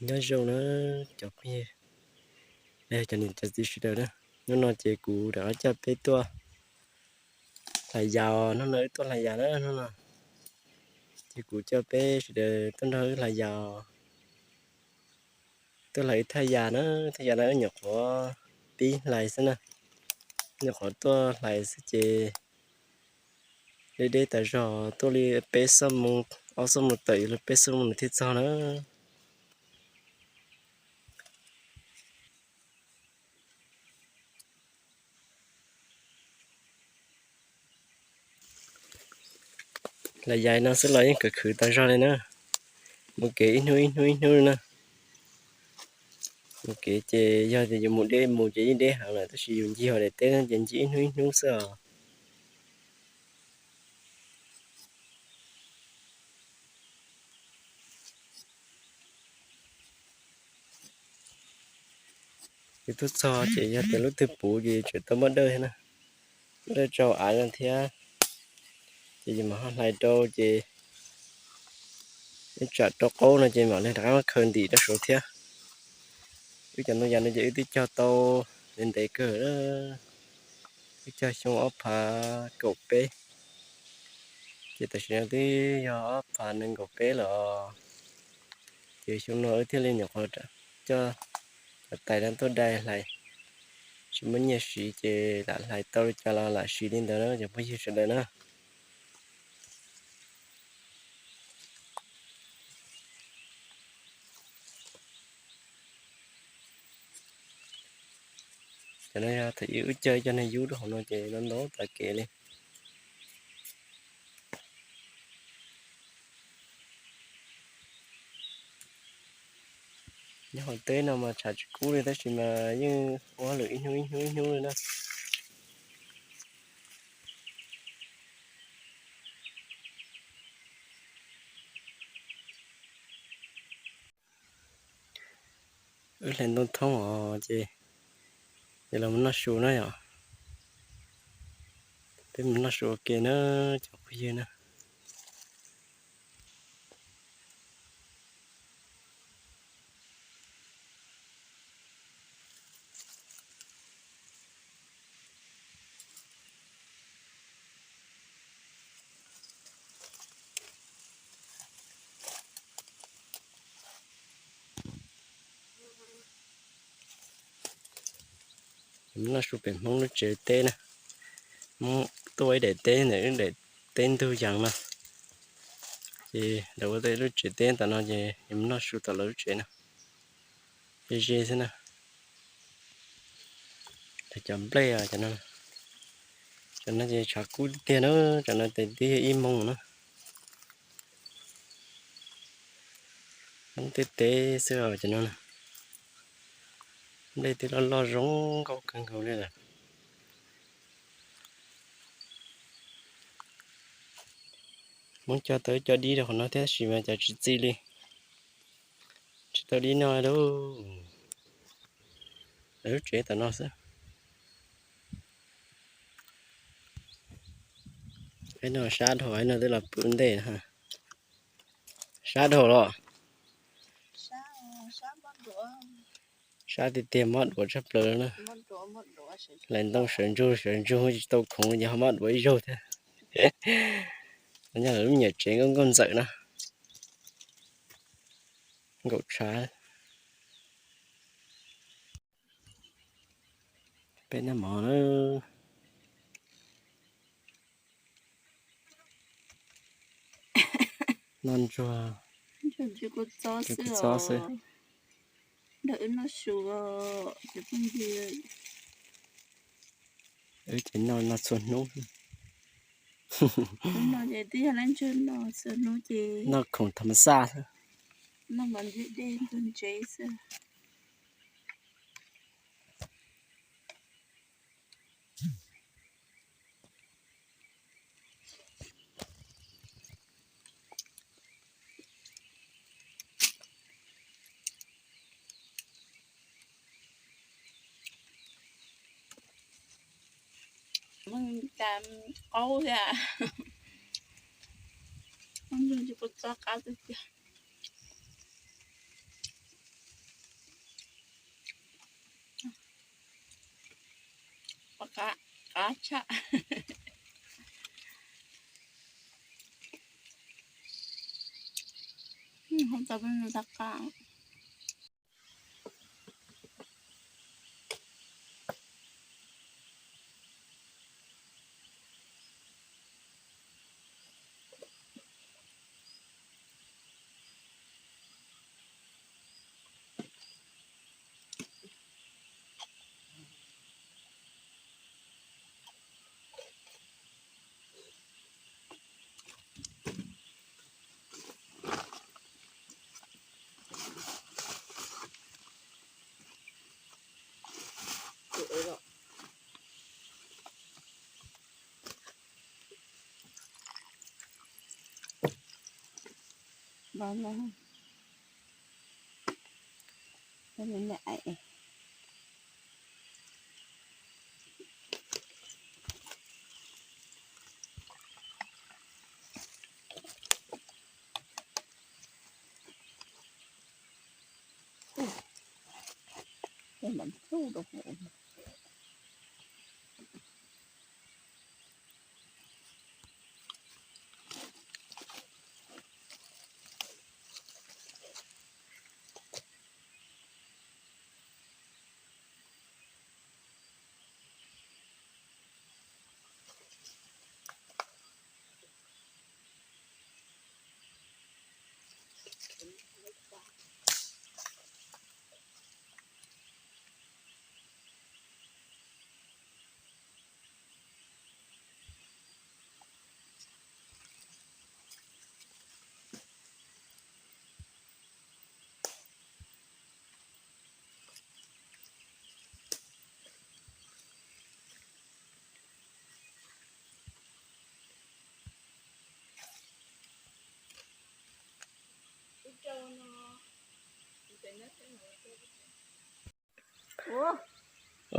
Nyob zoo na cov phooj ywg, cov niam cov txiv sawv daws na, hnub no ces kuv rov qab coj peb tuaj hlais yas, hnub no wb tuaj hlais yas na hnub no, ces kuv coj peb sawv daws tuaj nrog wb hlais yas, tuaj hlais wb thaj yas na, thaj yas no wb nyuam qhuav pib hlais xwb na, nyuam qhuav tuaj hlais xwb ces deb deb tas zog, tuaj li peb xuab moos, ob xuab moos tawm yuav luag peb xuab moos nws thiaj txog na. Hlais yas no xwb los yeej khwv khwv tas zog li na, mus kev ib hnub ib hnub ib hnub li na. Mus kev ces yog tias yus mus deb mus ces yeej deb heev lawm, tab sis yus ncig hauv daim teb no ces ncig ib hnub ib hnub xwb os. Yus tuaj txog ces yog tias lub twg puv ces tseem tau muab dawj thiab na, muab dawj tsau av no thiab. Ces yus mam ho hlais rau ces ib tsam rau qaub no ces mam li rov qab khaws ntim rau saud thiab. Wb cov ntoo yas no ces wb twb cog tau ntev ntev kawg, wb cog xyoo ob phav kaum peb, ces tam sim no twb yog ob phav nees nkaum peb lawm os. Ces xyoo no wb thiaj li nyuam qhuav coj cov tais no tuaj dai hlais, tsis muaj nyiaj siv ces lam hlais tau li cas los lam siv li ntawd na cov phooj ywg sawv daws na. Cov no yog thaum ub wb cog ib co neeg yub rau hauv no ces no ntau tas kev li. Nyob hauv teb no mas tshav tsis kub li tab sis mas yeej ua hauj lwm ib hnub ib hnub ib hnub li na. Wb hlais ntoo thoob os ces, ces los mus noj su na yom. Peb mus noj su ua ke na cov phooj ywg na. Noj su pem Hmoob lub tsev teb na. Hmoob tuaj ib daim teb ntawm lub daim teb ntug yees no, ces lawv ua lub tsev teb tom no ces yus mus noj su tom lawv lub tsev no, ze ze xwb na. Cov nplej, cov no ces tshav kub tiag na, cov no tes twb yog ib moos na. Hmoob teb teb xwb os cov no. Nplej twb loj loj zoo nkauj kawg nkaus li lawm. Hmoob cog tau ib co dib rau qhov no thiab tab sis mas cas tsis txi li. Tsis tau dib no lauj. Lawv lub tsev tom no xwb. Ib no sab dhau, ib no twb los pw ntej na. Sab dhau los. Sab tiag tiag, mob duav tshaj plaws na. Hlais ntoo sawv ntsug sawv ntsug tsis tau khoom ces ho mob duav ib zaug thiab. Nyob lub nyuam tsev nkauj nkauj ntxawm na. Nkaum tshav. Peb noj mov na. Noj ntsuag, kua txob xwb. Nrog wb noj su, cov phooj ywg. Wb ces noj no txhua hnub. Hnub no ces twb yog lab ntsug no, txhua hnub ces noj khoom tham ma xaj xwb. Noj mov ntse dej ntug ntsev xwb. Mus cas qaub thiab. Ntsuag tsis kua txob qab tiag tiag. Qab tshaj. Hov tau tau qab.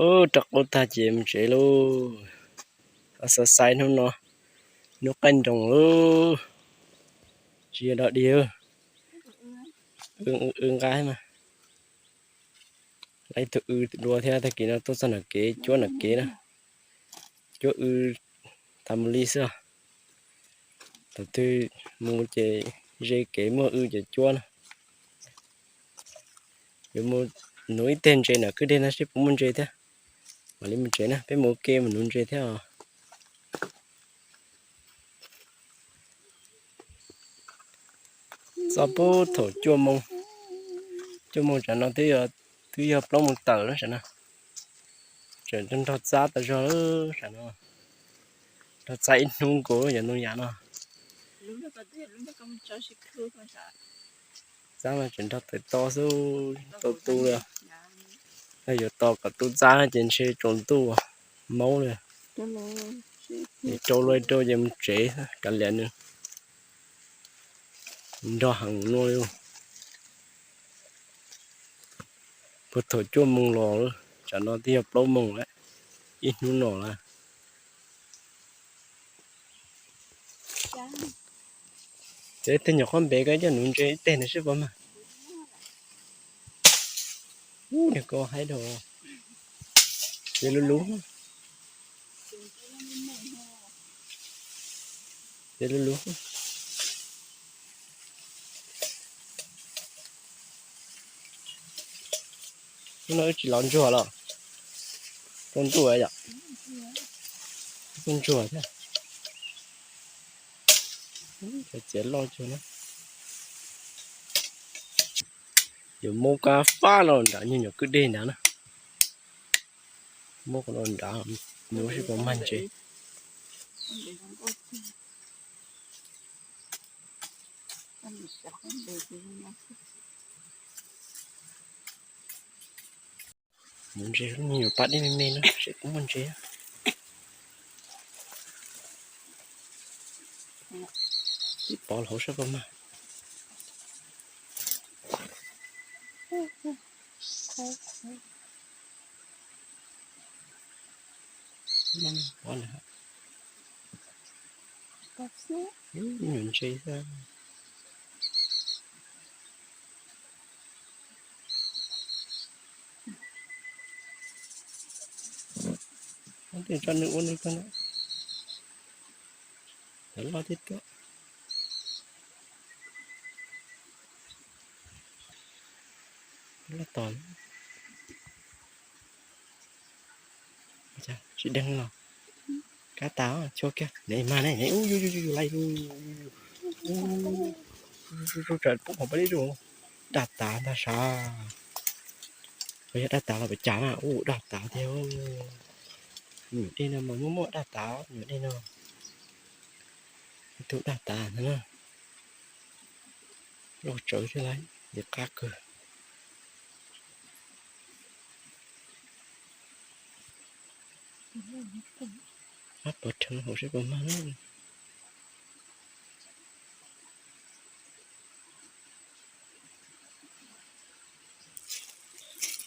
Ub, rau qub tag ces mus tsev lauj. Xav xaiv hnub no, hnub qaij nroos lauj, tsis yog dog dig. Wb nqa mas, lawv ib tug w dua thiab, tag kis no tuaj txog nram kev cuab nram kev na. Cuab w tas mus li xwb. Thaum twg mus ces ze kev muaj w ces cuab na. Yuav mus nuv ib teg ntses nram kwj deg no seb puas muaj ntses thiab, mam li mus tsev na. Peb mus ua ke mus nuv ntses thiab os. Txog puag thaum cuaj moo, cuaj moo tsam no twb yog plaub moo tawm lawm tsam no. Tseem nrog txab tas zog lawm tsam no. Nrog txab ib hnub nkaus cov ntoo yam no. Txab mas tseem nrog tawm to xwb, tau tu li. Yog yuav tos kom tu txab ces ntshe tsaus ntuj maub li. Rau luag rau ces mus tsev kav liam nws. Nrog heev no li. Puag thaum cuaj moo los, tsam no twb yog plaub moo lawm, ib hnub no lawm. Ces tej nyuam qhuav npe koj coj nuv ntses ib teg ntawd seb puas mag. Ub, niag ko haib dhau. Ces lub lub, ces lub lub. Hnub no wb tsis los ntsuag los? Tsaus ntuj yom. Tsaus ntsuag thiab. Cov txiav loj cuag na. Yuav muab kab fab los nrad, nyuag nyuam kwj deg nrad na. Muab qhov no nrad, nws seb puas mag ntses. Mus ntses lub nyuag pab dej me me no seb puas muaj ntses. Tib pov hauv seb puas mag. Nyuag ntses xwb. Tso nws ua nws tau na. Loj thiab tuaj. Loj tos. Tsis deeg los. Kab tas, chua kiag ne, mag ne, ne, ub, yus, yus, yus, yus, lais, ub, tsam pub qhov peb ib zus, daj tas ntag sav. Yog daj tas los pes cas na, ub, daj tas tiag. Nyuam dej no mas muaj muaj daj tas, nyuam dej no. Ib tug daj tas ntag na. Loj tsawv thiab lauj, nce qab kawg. Ab, pov rheev hauv seb puas mag na.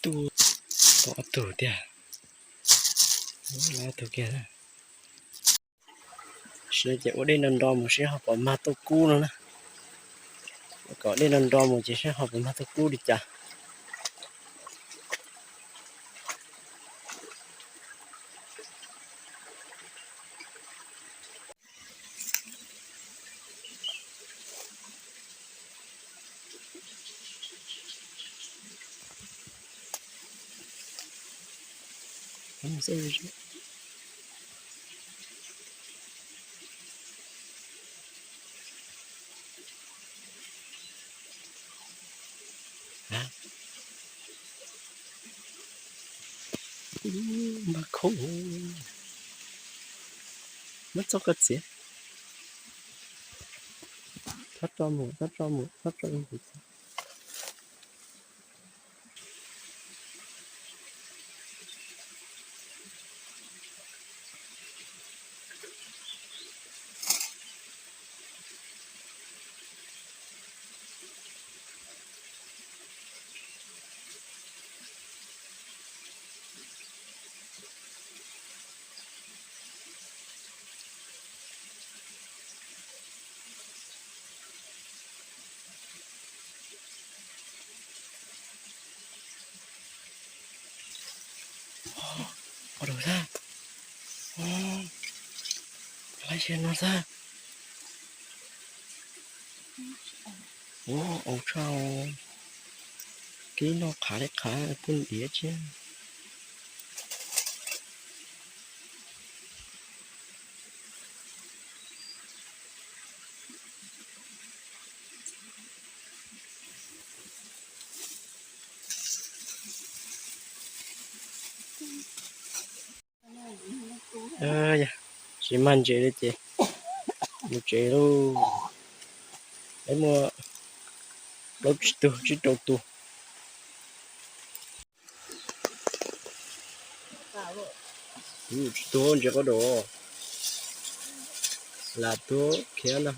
Tub, pom ob tug tiag. Ob tug kiag. Sawv ces ua dej nro nro mus seb ho puas mag tuaj kub no na. Kom dej nro nro mus ces seb ho puas mag tuaj kub li cas. Mag khaub, muab txob koj txiav. Txhob tso mus, txhob tso mus, txhob tso mus. Ua rau tag. Laib xyov no tag. Ua, au tshaj. Kib noj qhav li qhav pub diav thiab. Tsis mag ntses li ces mus tsev lauj. Peb muaj plaub tsib tug tsib rau tus. Tsis tuag ntses qab dam, lam tuag khiav ntag.